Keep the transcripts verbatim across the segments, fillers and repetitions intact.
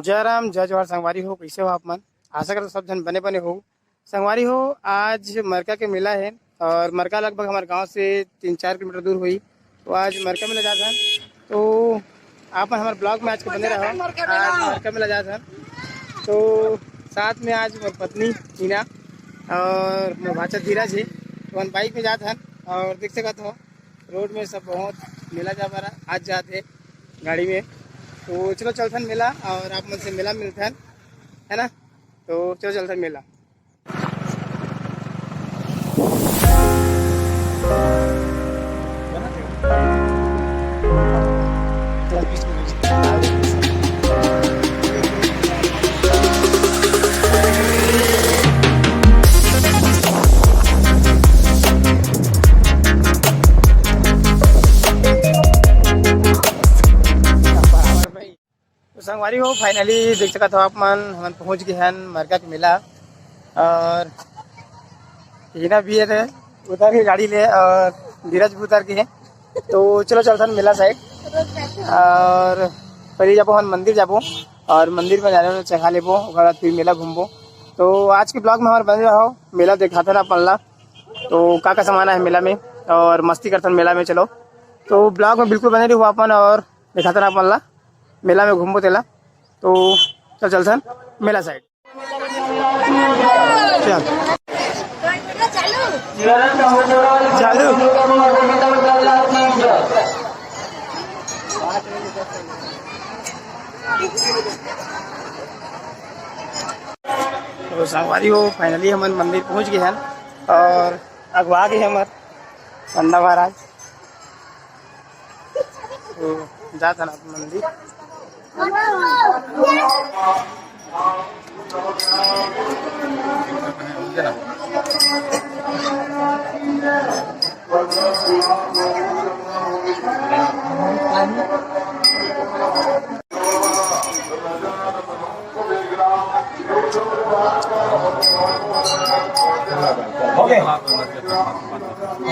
जय राम, जय जोहार संगवारी हो, कइसे हो आप मन? आशा करथंव सब झन बने बने हो। संगवारी हो, आज मरका के मेला हे अउ मरका लगभग हमर गांव से तीन चार किलोमीटर दूर होही। तो आज मरका मेला जात हन, तो आप मन हमर vlog में आज के बने रहो। आज मरका मेला जात हन, तो साथ में आज मोर पत्नी हीना अउ मोर भांचा धीरज हे, तो अपन bike में जात हन अउ देख सकत हो road में सब बहुत मेला जा बर आज जात हे गाड़ी में। तो चलो चलथन मेला अउ आप मन से मेला मिलथन, है ना? तो चलो चलथन मेला। तो संगवारी हो, finally देख सकत हो आप मन, हमन पहुंच गए हन मरका के मेला। अउ हीना भी हे, उतर के गाड़ी ले, अउ धीरज भी उतर के हे। तो चलो चलथन मेला side, अउ पहले जाबो हमन मंदिर जाबो, अउ मंदिर में नारियल चढ़ा लेबो, ओकर बाद फिर मेला घूमबो। तो आज के vlog में हमर बने रहो, मेला देखाथन अपन ला, तो का का सामान हे मेला में अउ मस्ती करथन मेला में। चलो तो vlog में बिल्कुल बने रहो अपन, अउ देखाथन अपन ला मेला में घूमबो तेला। तो चल चलथन मेला side। चल। चालू। तो संगवारी हो, finally हमन मंदिर पहुंच गए हन अउ अगवा गए हमर पंडा महाराज। तो जात हन अपन मंदिर।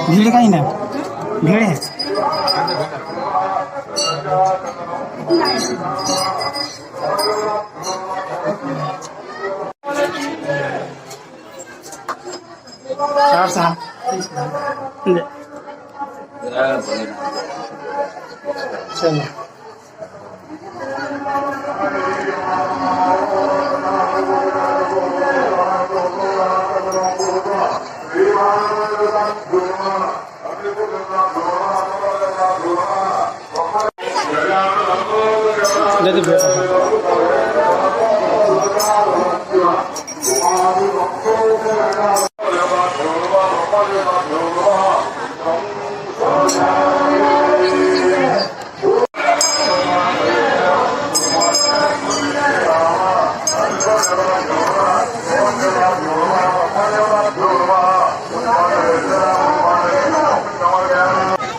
भीड़ का ही ना, भीड़ है। चार सौ। ले। चलो।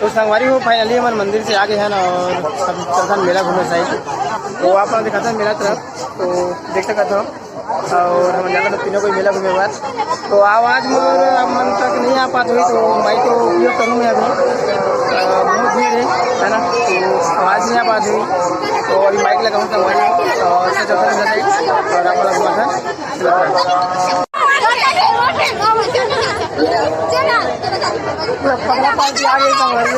तो संगवारी हो, finally हमन मंदिर से आ गए हन अउ अब चलथन मेला घूमे side। तो आप मन दिखाथन मेला तरफ, तो देख सकत हो। अउ हमन जाथन तीनों कोई मेला घूमे बर। तो आवाज मोर आप मन तक नहीं आ पात होही, तो mic तो उपयोग करूँ मैं अभी। अ, बहुत भीड़ है, है ना, तो आवाज नहीं आ पात होही। तो अभी mic लगाऊँ संगवारी हो, अउ अच्छा चलथन मेला side अउ आप मन घुमाथन। पूरा पगला पार्टी आ गई संगवारी हो।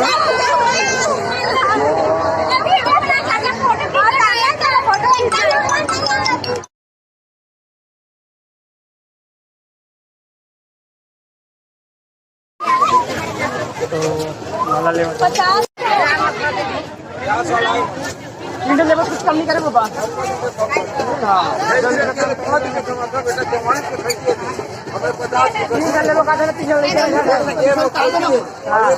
तो माला ले। पचास। तीन सौ लेबो, कुछ कम नहीं करे बाबा। हाँ। तीन सौ लेबो, का था, तीन सौ लेके आ। हाँ।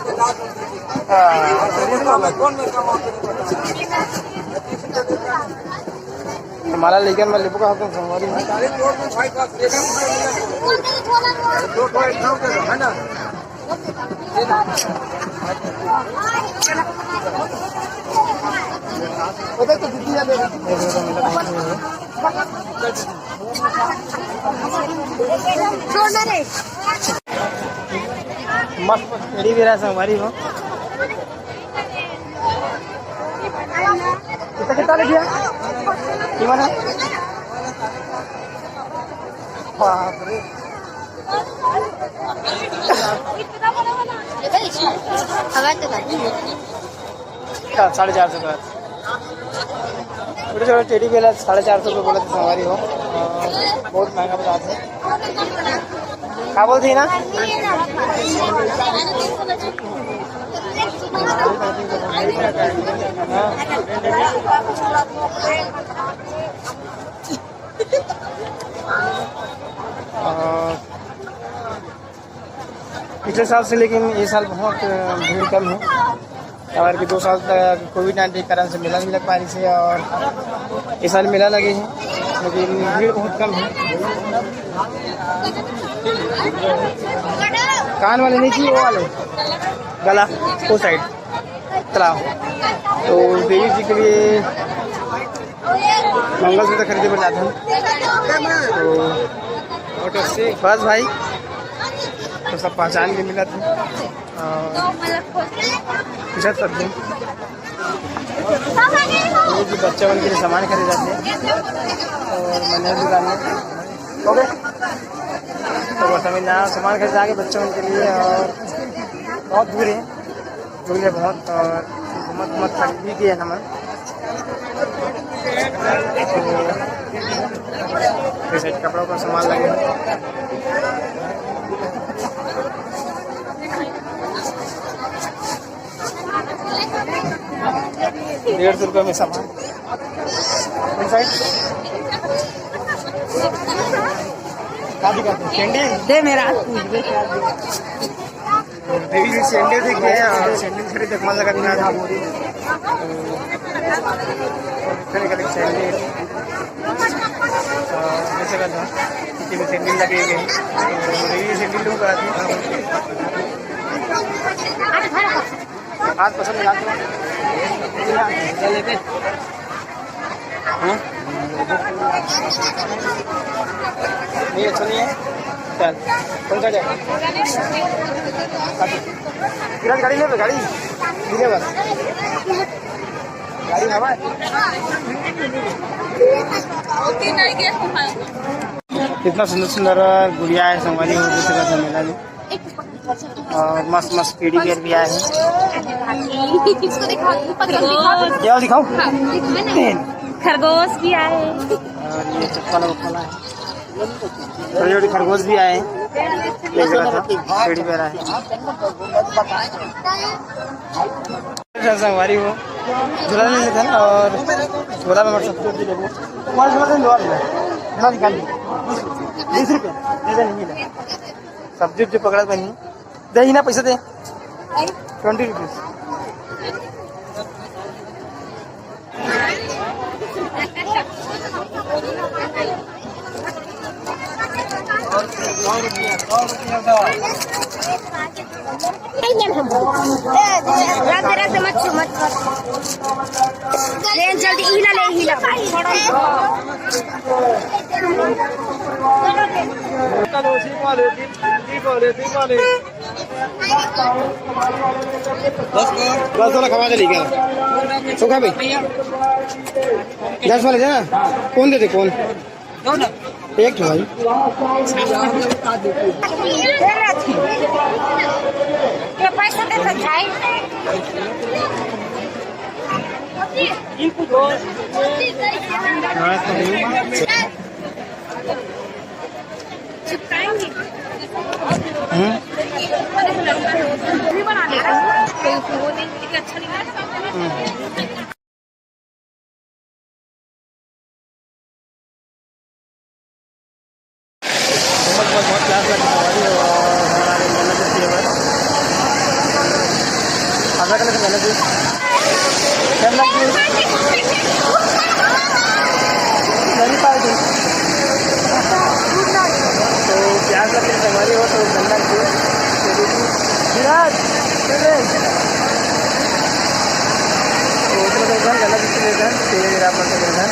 माला लेकर मैं लेबो का, संगवारी में। मस्त मस्त टेडी बेरा संगवारी हो। तो कितना ले गया? कीमत है? बाप रे। हवा तो लगी। का साढ़े चार सौ का। छोटे छोटे टेडी बेयर साढ़े चार सौ रुपये बोला था, संगवारी हो। अ, बहुत महंगा बता थे। का बोलती है ना? हाँ। अ, पिछले साल से लेकिन ये साल बहुत, अ, भीड़ कम है। और कि दो साल तक कोविड नाइन्टीन के कारण से मेला नहीं लग पा रही थी, और इस साल मेला लगे हैं, लेकिन भीड़ बहुत कम है। कान वाले नहीं चाहिए, वो वाले, गला, वो साइड। तालाब। तो देवी जी के लिए मंगलसूत्र खरीदे बर जात हन। तो बस भाई, तो सब पहचान के मिलत हे। और पूछत सब दिन। ये जो बच्चा मन के लिए सामान खरीदत हे। और मैंने दुकान में, ओके। तो बस अभी ना सामान खरीदा के बच्चों के लिए, और बहुत दूर है। झूले बहुत, और घूमत घूमत थक भी गए हमन। तो ये साइड कपड़ा का सामान लगे हैं। डेढ़ सौ रुपये में सामान। कौन साइड? का दिखा दे? सैंडल? दे मेरा। देवी जी सैंडल दिख गए हैं और सैंडल खरीदे मन लगा था। खरीद खरीद सैंडल, अ, ऐसे करना, किसी में सैंडल लगे हुए हैं। तो देवी जी सैंडल लूँगा। आज पसंद है आपको? हाँ? नहीं, अच्छा नहीं है। चल, कौन सा जाए? किरण गाड़ी ले, गाड़ी। ठीक है बस। गाड़ी हवा है। कितना सुंदर सुंदर गुड़िया है, संगवारी हो, देख सकत हो मेला में। और मस्त मस्त टेडी बेयर भी आए हैं। इसको दिखाओ, ऊपर दिखाओ। क्या दिखाओ? हाँ, दिखाओ ना। खरगोश भी आए। और ये चप्पल वप्पल है। छोटे छोटे खरगोश भी आए हैं। देख रहा था, टेडी बेयर आए हैं। संगवारी हो, झूला ले लेते हैं और झूला में मतलब कौन झूला दे दो आप? झूला निकाल दो। बीस रुपये दे दे, नहीं मिला। सब्जी उब्जी पकड़ा तो नहीं। दे ही ना, पैसा दे। Twenty rupees. नहीं, नहीं, हम। ए, ए, रात, रात मत छू, मत छू। ले जल्दी, हिला ले, हिला। दस वाला खवा दे, लेके आ। सूखा भी। दस वाला दे ना। कौन दे दे, कौन? एक ठो भाई। ये पैसा दे तो जाए। हाँ, तो चिपकाएंगे। हम्म। भी बना लेगा। तो वो नहीं, अच्छा नहीं लगता। हम्म। बहुत, बहुत, बहुत प्यास लगी हमारी और हमारे मेहनत की है। आधा किलो मेहनत की। कैमरा की। नहीं पाए थे। तो प्यास लगी हमारी हो तो गंदा की। विराट, चल रहे। तो उसमें तो एकदम गंदा दिख रहा है, तो ये मेरा अपन से गंदा।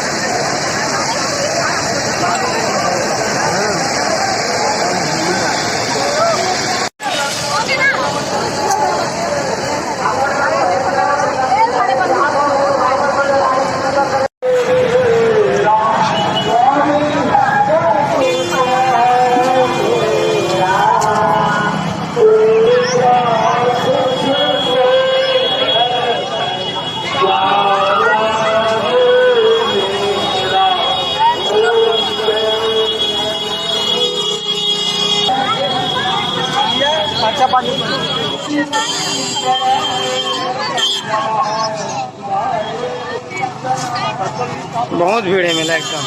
बहुत भीड़ है मेला एकदम।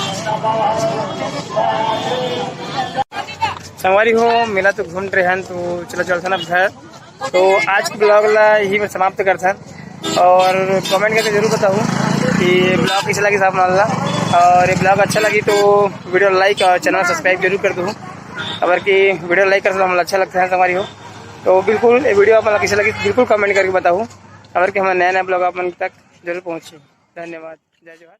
संगवारी हो, मेला तो घूम रहे हैं, तो चलो चलथन अब घर। तो आज के ब्लॉग ला यही में समाप्त करथन, और कमेंट करके जरूर बताओ कि ब्लॉग कैसे लगी आप मन ला, और ये ब्लॉग अच्छा लगी तो वीडियो लाइक और चैनल सब्सक्राइब जरूर कर दो। अगर कि वीडियो लाइक कर तो हम अच्छा लगता है संगवारी हो। तो बिल्कुल ये वीडियो आप मन ला कैसे लगी बिल्कुल कमेंट करके बताओ, अगर कि हमारे नया नया ब्लॉग आप मन तक जरूर पहुँचे। धन्यवाद, जय जोहार।